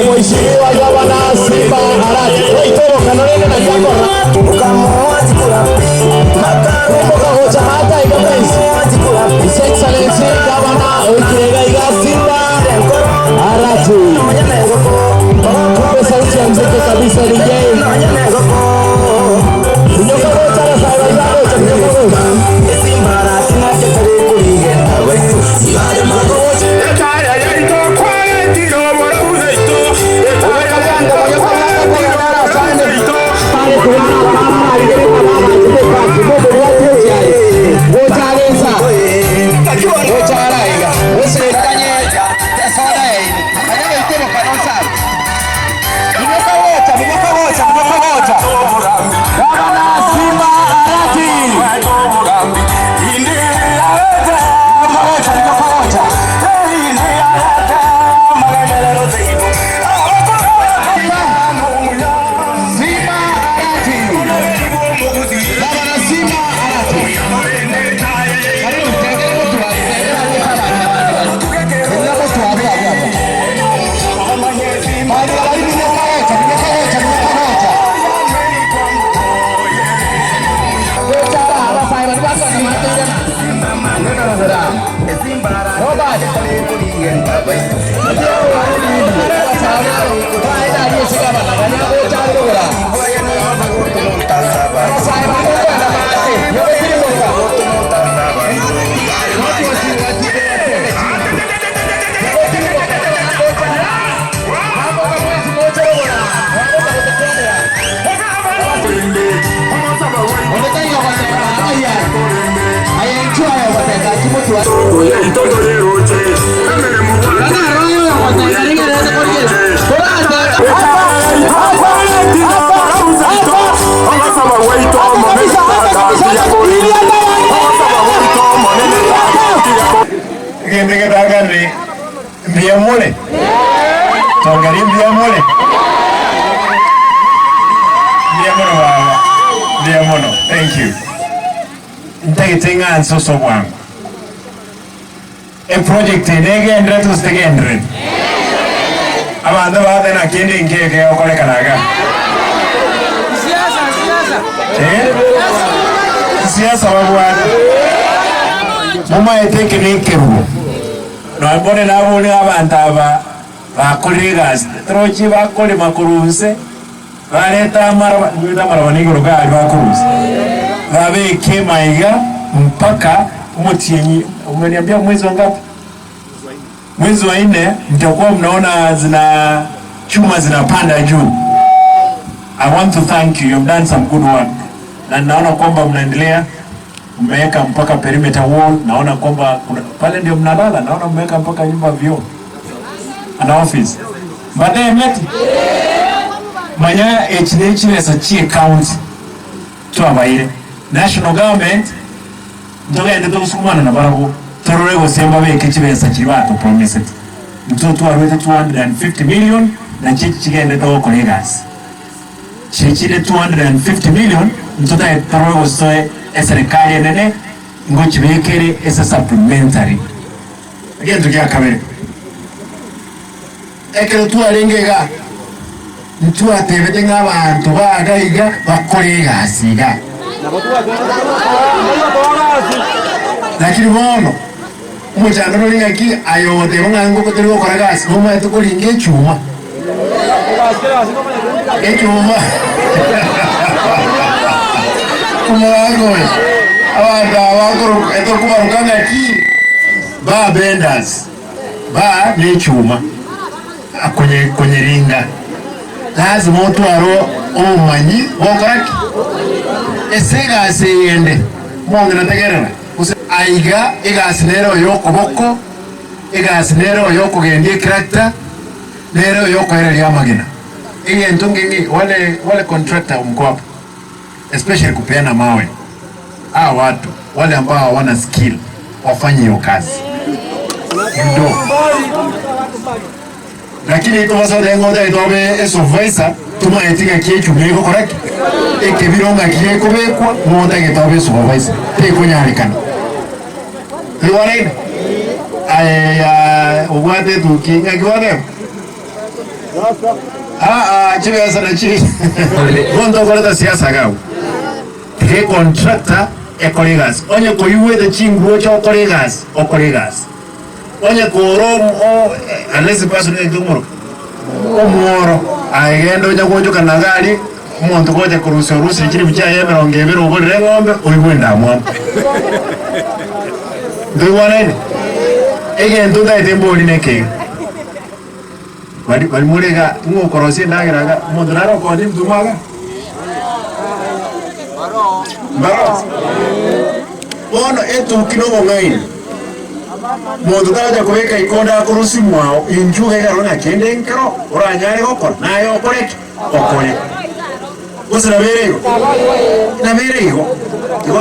Omoisiri wa gavana Simba Arati oitoroka norende naki akora. Kumboka gocha hata iga mwensi. His Excellency Gavana oikire iga iga Simba Arati. Tupe sauti ya mziki kabisa DJ. Minyoka gocha abasae baria bagocha minyoka gocha. Minyoka gocha. Egento egetang'ani, mbuya more? Tongeria mbuya more? Mbuya mono baba, mbuya mono, thank you. Ntagete ng'a nse ase obwango. Eproject eye negenderete gose tegendereti? Abanto baate naki ende enki eke egokorekana iga? Eh? Chisiasa babwate. Momaete eke nekerubo. Nonya bono nabore abanto aba bakorire egasi, torochi bakorema korwa inse, bareta amaraba, nigo amaraba nigo igoro aria bakorusia, babeke maiga mpaka omotienyi, umeniambia mwezi wa ngapi? Mwezi wa nne mtakuwa mnaona zina chuma zinapanda juu. I want to thank you, you have done some good work. Na naona kwamba mnaendelea, mmeweka mpaka perimeter wall, naona kwamba kuna, pale ndio mnalala, naona mmeweka mpaka nyumba vioo ana office. Baadaye meti manya echi ne chibesa chie county twabaire national government ntogende togosukumana na barabwo torore gose mbabeke chibesa chiri batopromisete intwe twarwete 250 million nachi echi chigendete gokora egasi chiri chire 250 million ntotagete torore gose eserekari enene ngochibekere ase supplementary. Egento gia kabere, ekero twarenge igaa, ntwatebete ng'a abanto baga iga bakore egasi iga. Lakini bono, omochando nore ng'aki aye ogoteba ng'a ngoko tori gokora gasi, nomanyete koringa echuma. Echuma. Omogaka oyo, abanto aba bakoroka etokobaroka ng'aki? Ba benders ba nechuma konyeringa lazima otware obomanyi bwokora ki? Ase egasi eyende omong'ina tegerera gose aiga egasi nere oyo okoboko, egasi nere oyo okogendia ecractor, nere oyo okoereria amagena. Egento ng'e wale wale contractor mko hapo especially kupeana mawe hawa watu wale ambao hawana skill wafanye hiyo kazi ndo. Lakini tobasote ng'a otagete obe esupervisor, tomaeti ng'aki echuma egokora ki? Ekebiro ng'aki gekobekwa, ng'a otagete obe esupervisor. Tekonyarekana. Toigwanaine? Aye yaa obwate etuki, ng'aki gwateba? Aa chibesa nachi bono tokoreta siasa iga abwo. Tiga econtractor ekore egasi. Onye koigwete chinguo chia okore egasi, okore egasi. Onye kore a lazy person ng'aki tokomoroka? Omworo. Aye genda onya gochoka na iga aria, omonto gocha korusia orusirie chilifu chiaye emerongo ebere ogorere eng'ombe, oigwe endamwamu. Ntoigwanaine? Egento ntagete mbori neke iga. Bari bari more iga, ng'o okorosia endagera iga, omonto nare okonya ebitunwa iga? Mbaroo. Bono etuki na obong'aini, monto tagocha kobeka ikonda akorusia mwao, inchuo iga ekero ng'a kende nkero oranyare gokora, naye okore ki? Okore. Gose nabere igo? Nabere igo. Igo.